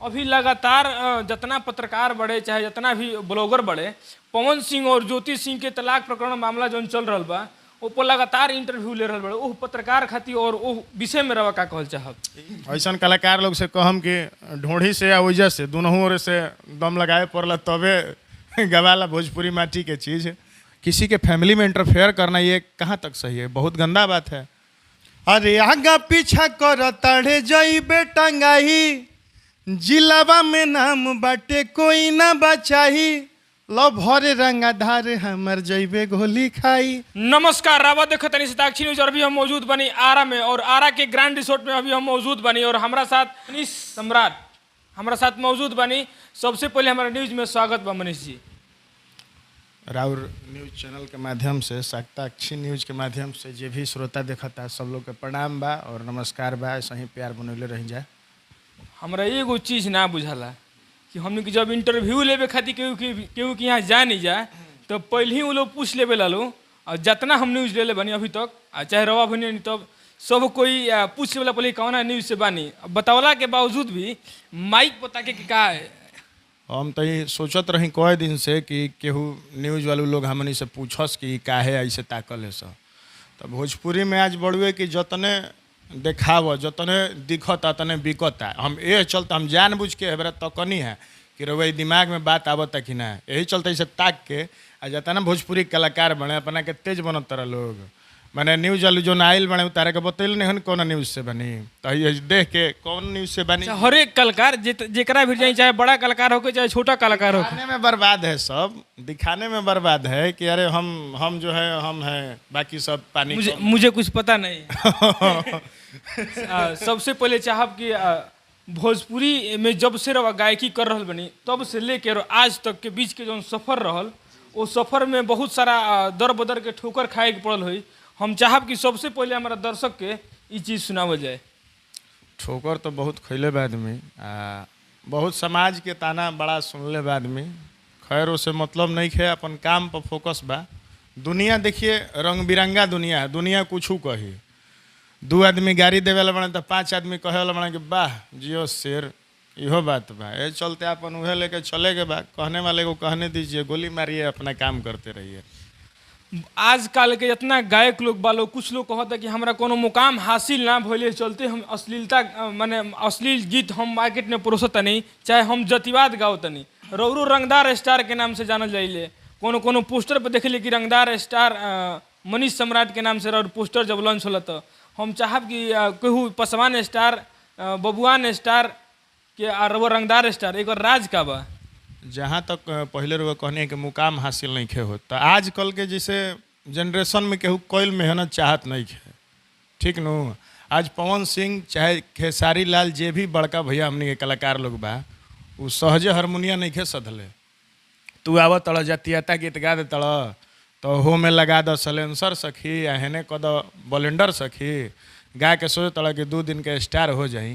अभी लगातार जितना पत्रकार बढ़े चाहे जितना भी ब्लॉगर बढ़े, पवन सिंह और ज्योति सिंह के तलाक प्रकरण मामला जौन चल रहा बा ओ पर लगातार इंटरव्यू ले रहा बड़े। ओह पत्रकार खातिर और ओह विषय में रवा का कहल चाहब? ऐसा कलाकार लोग से कहम कि ढोढ़ी से या ओइजा से दोनों ओर से दम लगाए पड़ला तबे गवाला भोजपुरी माटी के चीज़। किसी के फैमिली में इंटरफेयर करना ये कहाँ तक सही है? बहुत गंदा बात है। अरे आगा पीछा कर ताड़े जइबे टंगाही, जिलावा में नाम बाटे कोई ना बचाही, लो भरे रंगाधार हमर जइबे गोली खाई। नमस्कार, रावा देखत तनी शताक्षी न्यूज और अभी हम मौजूद बनी आरा में और आरा के ग्रैंड रिसोर्ट में अभी हम मौजूद बनी और हमारा साथ मनीष सम्राट हमारा साथ मौजूद बनी। सबसे पहले हमारा न्यूज में स्वागत बा मनीष जी। राउर न्यूज़ चैनल के माध्यम से, साक्षी न्यूज़ के माध्यम से जे भी श्रोता देखता सब लोग के प्रणाम बा और नमस्कार बा। ऐसे ही प्यार बनौले रह जाए। हमरा एगो चीज़ ना बुझाला कि हमने के जब इंटरव्यू लेवे खातिर केहू के यहाँ जा नहीं जाए तो पहले ही वो लोग पूछ लेवे लालो और जितना हम न्यूज़ ले ले बनी अभी तक आ चाहे रवा बनी नहीं तब सब कोई पूछ लेवेला पहले कौना न्यूज़ से बानी। अब बतावला के बावजूद भी माइक बता के कि का है। हम तो ये सोचत रही कई दिन से कि केहू न्यूज़ वालों लोग हमनी से पूछस कि काहे ऐसे ताकल है सब। तो भोजपुरी में आज बढ़ुए कि जतने देखाव जतने दिखता तने बिकता। हम ये चलते हम जानबूझ के हेबरा तकनी है कि रउआ दिमाग में बात आवता कि ना, यही चलते इसे ताक के आ जतना भोजपुरी कलाकार बने अपना के तेज बनत तारा लोग। माने न्यूज़ वालू जो आयल बने तारा के बतैल नहीं हन कौन न्यूज़ से बनी, तो ये देख के कौन न्यूज़ से बनी। अच्छा, हर एक कलाकार जेकरा भी जाए चाहे बड़ा कलाकार होके चाहे छोटा कलाकार होके, दिखाने में बर्बाद है सब, दिखाने में बर्बाद है कि अरे हम जो है हम हैं, बाकी सब पानी। मुझे मुझे कुछ पता नहीं। सबसे पहले चाहब कि भोजपुरी में जब से रवा गायकी कर रहल बनी तब से लेके और आज तक के बीच के जौन सफ़र रहल वो सफ़र में बहुत सारा दर बदर के ठोकर खाए के पड़ल हुई। हम चाहब कि सबसे पहले हमारा दर्शक के ई चीज़ सुनावल जाए। ठोकर तो बहुत खैले बा आदमी, बहुत समाज के ताना बड़ा सुनले बा आदमी। खैर उसे मतलब नहीं है, अपन काम पर फोकस बा। दुनिया देखिए रंग बिरंगा दुनिया है, दुनिया कुछ कही। दू आदमी गाड़ी देवे वाला बने तो पांच आदमी कहे वाला बने कि वाह जियो शेर, इहो बात बा। ये चलते अपन उहे लेके चले के बा, कहने वाले को कहने दीजिए, गोली मारिए, अपना काम करते रहिए। आजकल के जितना गायक लोग बा लोग कुछ लोग कहता कि हमरा कोनो मुकाम हासिल ना भइले चलते हम अश्लीलता माने अश्लील गीत हम मार्केट में परोसत नहीं, चाहे हम जतिवाद गाओ नहीं। रौरू रंगदार स्टार के नाम से जानल जाइले, कोनो कोनो पोस्टर पर देखले कि रंगदार स्टार मनीष सम्राट के नाम से और पोस्टर जब लॉन्च होला तो हम चाहब कि केहू पसवान स्टार बबुआन स्टार के आ रउआ रंगदार स्टार एक राज का बा? जहाँ तक पहले रुआ कहने के मुकाम हासिल नहीं खे हो तो आजकल के जैसे जनरेशन में केहू कोई मेहनत चाहत नहीं खे, ठीक नु। आज पवन सिंह चाहे खेसारी लाल जे भी बड़का भैया हमनी के कलाकार लोग बा उ सहजे हारमोनिया नहीं खे सधले। तू आव तड़ जातीयता गीत गा दे तड़ तो हो में लगा दो सलेंसर सखी या हेने क दो बलेंडर सखी, गा के सोच तड़ कि 2 दिन के स्टार हो जाई।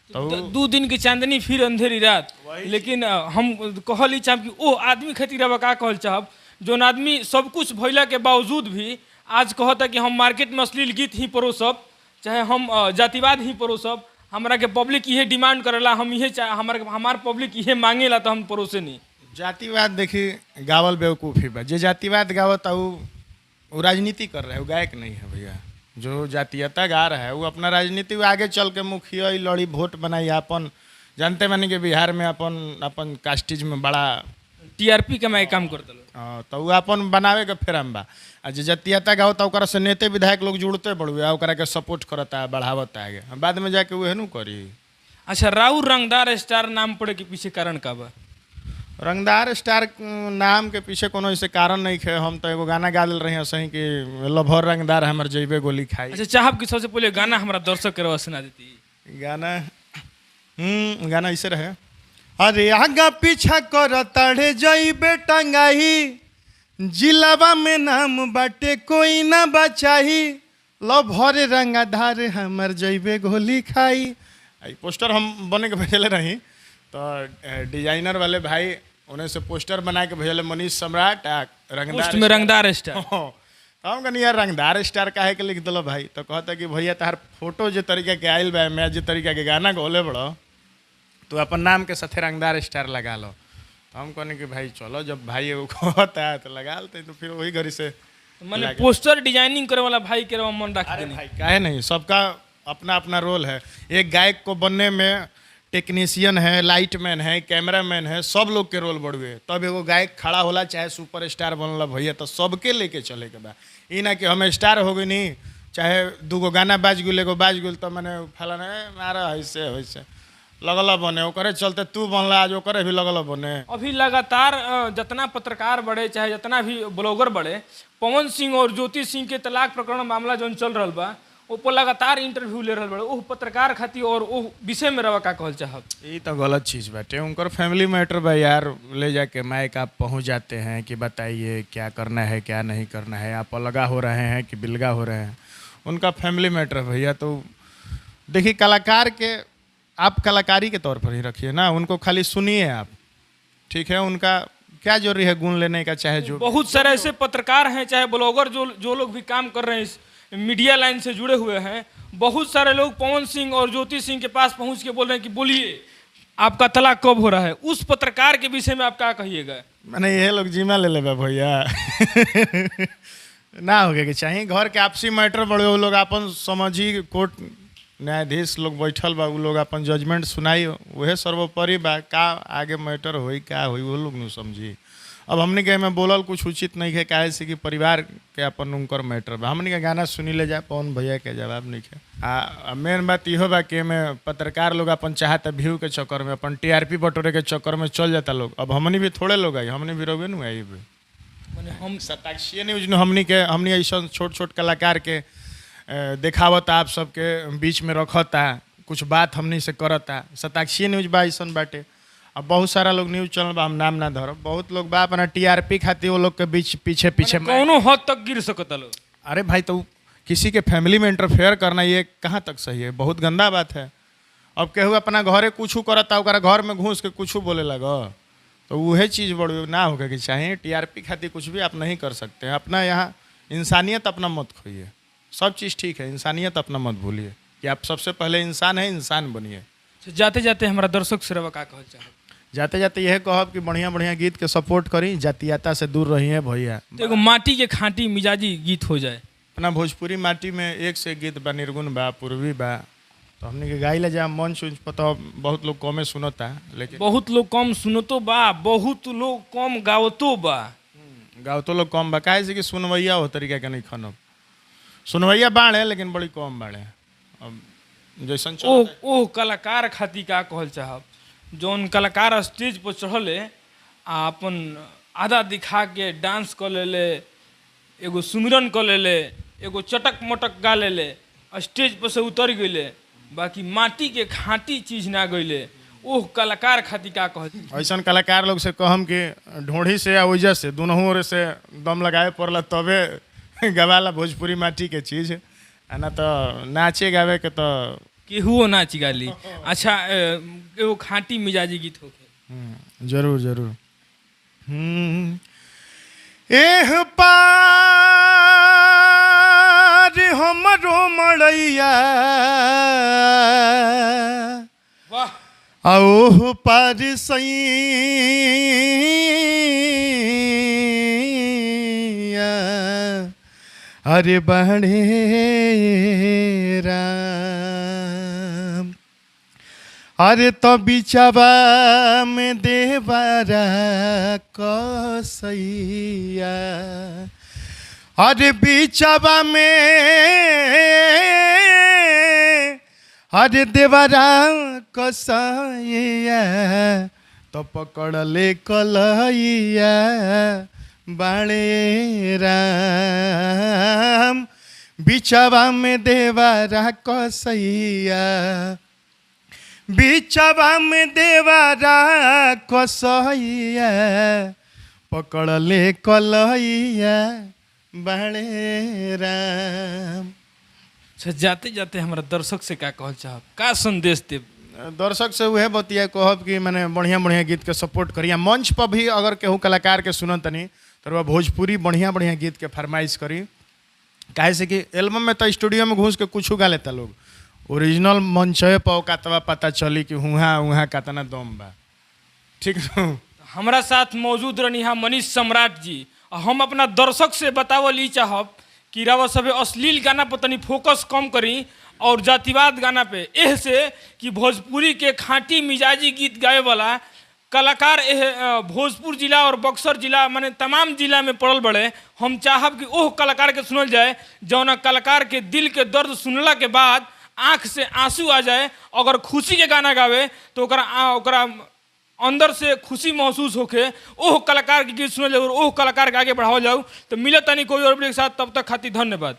तो 2 दिन की चांदनी फिर अंधेरी रात। लेकिन हम कहल ही चाहब कि ओ आदमी खातिर अब का कहल चाहब जोन आदमी सब कुछ भइला के बावजूद भी आज कहता कि हम मार्केट में अश्लील गीत ही परोसब चाहे हम जातिवाद ही परोसब, हमरा के पब्लिक इहे डिमांड करेला, हम इहे चाह हमार हमार पब्लिक इहे मांगेला तो हम परोसे नहीं। जातिवाद देखी गावल बेवकूफ़ी बा। जे जातिवाद गावता वो राजनीति कर रहा है, वो गायक नहीं है भैया। जो जातीयता गा रहा है वो अपना राजनीति आगे चल के मुखिया लड़ी वोट बनाई। अपन जानते मानी कि बिहार में अपन अपन कास्टिज में बड़ा टीआरपी कमाए काम कर दलो, तो वो अपन बनावे के फेराम बा। आ जे जातीयता गावता ओकरा से नेते विधायक लोग जुड़ते बड़ुए आ ओकरा के सपोर्ट करता बढ़ावता आगे, बाद में जाके उहे नु करी। अच्छा, राउर रंगदार स्टार नाम पड़े के पीछे कारण का बा? रंगदार स्टार नाम के पीछे कोनो ऐसे कारण नहीं है। हम तो एगो गाना गा दिल रही सही कि लभर रंगदार हमर जइबे गोली खाई। अच्छा, चाहब कि सबसे पहले गाना हमारा दर्शक के सुना देती। गाना गाना ऐसे रहे। अरे आगा पीछा कर ताड़े जइबे टंगाही, जिलावा में नाम बाटे कोई ना बचाही, लभर रंगाधार हमर जइबे गोली खाई। पोस्टर हम बने के भेजले रही तो डिजाइनर वाले भाई उन्हें से पोस्टर बना के भेजले मनीष सम्राट आ रंगदार पोस्ट में रंगदार स्टार। तो हम कहनी यार रंगदार स्टार काहे के लिख दिलो भाई? तो कहता कि भैया तार फोटो जे तरीका के आयल बा, मैं जे तरीका के गाना गौले बड़ो, तू अपन नाम के साथे रंगदार स्टार लगा लो। तो हम कहने कि भाई चलो, जब भाई एगो कहता है तो लगा लेते हैं। तो फिर वही घड़ी से माने पोस्टर डिजाइनिंग करे वाला भाई के रवा मन रख अरे देनी। भाई काहे नहीं, सबका अपना अपना रोल है। एक गायक को बनने में टेक्नीशियन है, लाइटमैन है, कैमरामैन है, सब लोग के रोल बढ़ुए, तब एगो गायक खड़ा होला, चाहे सुपर स्टार बनला भैया, तो सबके लेके चले के बा। ई ना कि हम स्टार हो गई नहीं, चाहे दूगो गाना बाज गेल, एगो बाज गेल तो मैंने फलाना मारा ऐसे वैसे लगल बने, ओकरे चलते तू बनला, आज ओकरे भी लगल बने। अभी लगातार जितना पत्रकार बढ़े चाहे जितना भी ब्लॉगर बढ़े, पवन सिंह और ज्योति सिंह के तलाक प्रकरण मामला जौन चल रहा बा ओपर लगातार इंटरव्यू ले रहल बड़े, ओह पत्रकार खातिर और ओह विषय में रवा का कहल चाहब? ये तो गलत चीज़ बाटे, उनकर फैमिली मैटर बा यार, ले जाके माइक आप पहुंच जाते हैं कि बताइए क्या करना है क्या नहीं करना है, आप अलगा हो रहे हैं कि बिलगा हो रहे हैं, उनका फैमिली मैटर है भैया। तो देखिए कलाकार के आप कलाकारी के तौर पर ही रखिए ना, उनको खाली सुनिए आप, ठीक है, उनका क्या जरूरी है गुण लेने का, चाहे जो बहुत सारे ऐसे पत्रकार हैं चाहे ब्लॉगर जो जो लोग भी काम कर रहे हैं, इस मीडिया लाइन से जुड़े हुए हैं, बहुत सारे लोग पवन सिंह और ज्योति सिंह के पास पहुंच के बोल रहे हैं कि बोलिए आपका तलाक कब हो रहा है। उस पत्रकार के विषय में आप क्या कहिएगा? मैंने ये लोग जिम्मा ले लेबे भैया ना हो के चाहिए, घर के आपसी मैटर बड़े वो लोग अपन समझी, कोर्ट न्यायाधीश लोग बैठल बा, उ लोग अपन जजमेंट सुनाई, वह सर्वोपरि बा, का आगे मैटर होई का होई वो लोग न समझी। अब हमने के में बोलल कुछ उचित नहीं है, काहे से कि परिवार के अपन उनकर मैटर बा, हमने के गाना सुनी ले जाए पवन भैया के जवाब नहीं है। आ मेन बात इहो बा कि एमे पत्रकार लोग अपन चाहता व्यू के चक्कर में, अपन टीआरपी बटोरे के चक्कर में चल जाता लोग। अब हमनी भी थोड़े लोग आई, हमनी भी रहुए नु आई भी। माने हम सताक्षी न्यूज नु हमनी के, हमनी ऐसा छोट छोट कलाकार के देखावता, आप सबके बीच में रखता, कुछ बात हमनी से करता। सताक्षी न्यूज बा ऐसा बाटे। अब बहुत सारा लोग न्यूज चैनल बा, हम नाम ना धरब, बहुत लोग बा अपना टीआरपी खातिर वो लोग के बीच पीछे पीछे कौनो हद तक गिर सकता लोग। अरे भाई तो किसी के फैमिली में इंटरफेयर करना ये कहाँ तक सही है, बहुत गंदा बात है। अब केहू अपना घरे कुछ करता, ओकरा घर में घुस के कुछ बोले लगा, तो वह चीज़ बड़ी ना होके कि चाहिए। टीआरपी खातिर कुछ भी आप नहीं कर सकते हैं। अपना यहाँ इंसानियत अपना मत खोइए, सब चीज़ ठीक है, इंसानियत अपना मत भूलिए कि आप सबसे पहले इंसान हैं, इंसान बनिए। जाते जाते हमारा दर्शक से रवा का कहल चाहब? जाते जाते यह कहब कि बढ़िया बढ़िया गीत के सपोर्ट करी, जातीयता से दूर रहिए भैया। तो एगो माटी के खांटी मिजाजी गीत हो जाए। अपना भोजपुरी माटी में एक से एक गीत बा, निर्गुण बा, पूर्वी बा, तो हमने के गाई ला जा मंच उंच पर तो बहुत लोग कमे सुनता, लेकिन बहुत लोग कम सुनतो बा, बहुत लोग कम गावतो बा, गावतो लोग कम बा। काहे से कि सुनवैया हो तरीका के नहीं खनब, सुनवैया बाड़े लेकिन बड़ी कम बाड़े। अब जैसन ओह ओह कलाकार खातिर का कहल चाहब जौन कलाकार स्टेज पर चढ़ले आ अपन आधा दिखा के डांस कर लेले, एगो सुमिरन कर लेले, एगो चटक मटक गा लेले, स्टेज पर से उतर गईले, बाकी माटी के खांटी चीज ना गईले, ओह कलाकार खातिर का कहल? ऐसा कलाकार लोग से कहम कि ढोढ़ी से या ओइजा से दोनों ओर से दम लगाए पड़ला तबे गवाला भोजपुरी माटी के चीज, आ ना तो नाचे गावे के तो केहुओ नाच गाली। अच्छा एगो खांटी मिजाजी गीत होखे। जरूर जरूर। एह पार हमरो मड़ैया, वाह, ओह पार सैया, अरे बड़े राम, अरे तो बिचवा में देवरा कसैया, अरे बिचवा में अरे देवरा कसैया, तो पकड़ले कलैया बाणे राम, बिचवा में देवरा कसैया, बिचवा में देवरा कसैया, पकड़ले कलैया बाणे राम। अच्छा जाते जाते हमारा दर्शक से का कहल चाहब, का संदेश देब? दर्शक से वह बतिया कहब कि मैंने बढ़िया बढ़िया गीत के सपोर्ट करी। मंच पर भी अगर केहू कलाकार के सुनत तनी तो वह भोजपुरी बढ़िया बढ़िया गीत के फरमाइश करी, काहे से कि एल्बम में तो स्टूडियो में घुस के कुछ गा लेता लोग, ओरिजिनल मंचवे पर कतवा पता चली कि हुआ उहाँ कतना दम बा। ठीक न? हमरा साथ मौजूद रहनी हा मनीष सम्राट जी। आ हम अपना दर्शक से बतावल ई चाहब कि रवा सभे अश्लील गाना पर तनी फोकस कम करी और जातिवाद गाना पे, एह से कि भोजपुरी के खाँटी मिजाजी गीत गावे वाला कलाकार एह भोजपुर जिला और बक्सर जिला माने तमाम जिला में पड़ल बड़े। हम चाहब कि ओह कलाकार के सुनल जाए जौना कलाकार के दिल के दर्द सुनला के बाद आँख से आंसू आ जाए। अगर खुशी के गाना गावे तो ओकरा ओकरा अंदर से खुशी महसूस होखे। ओह कलाकार के गीत सुनल जाओ और ओह कलाकार के आगे बढ़ावल जाओ। तो मिलत तनी कोई और वीडियो के साथ, तब तक खातिर धन्यवाद।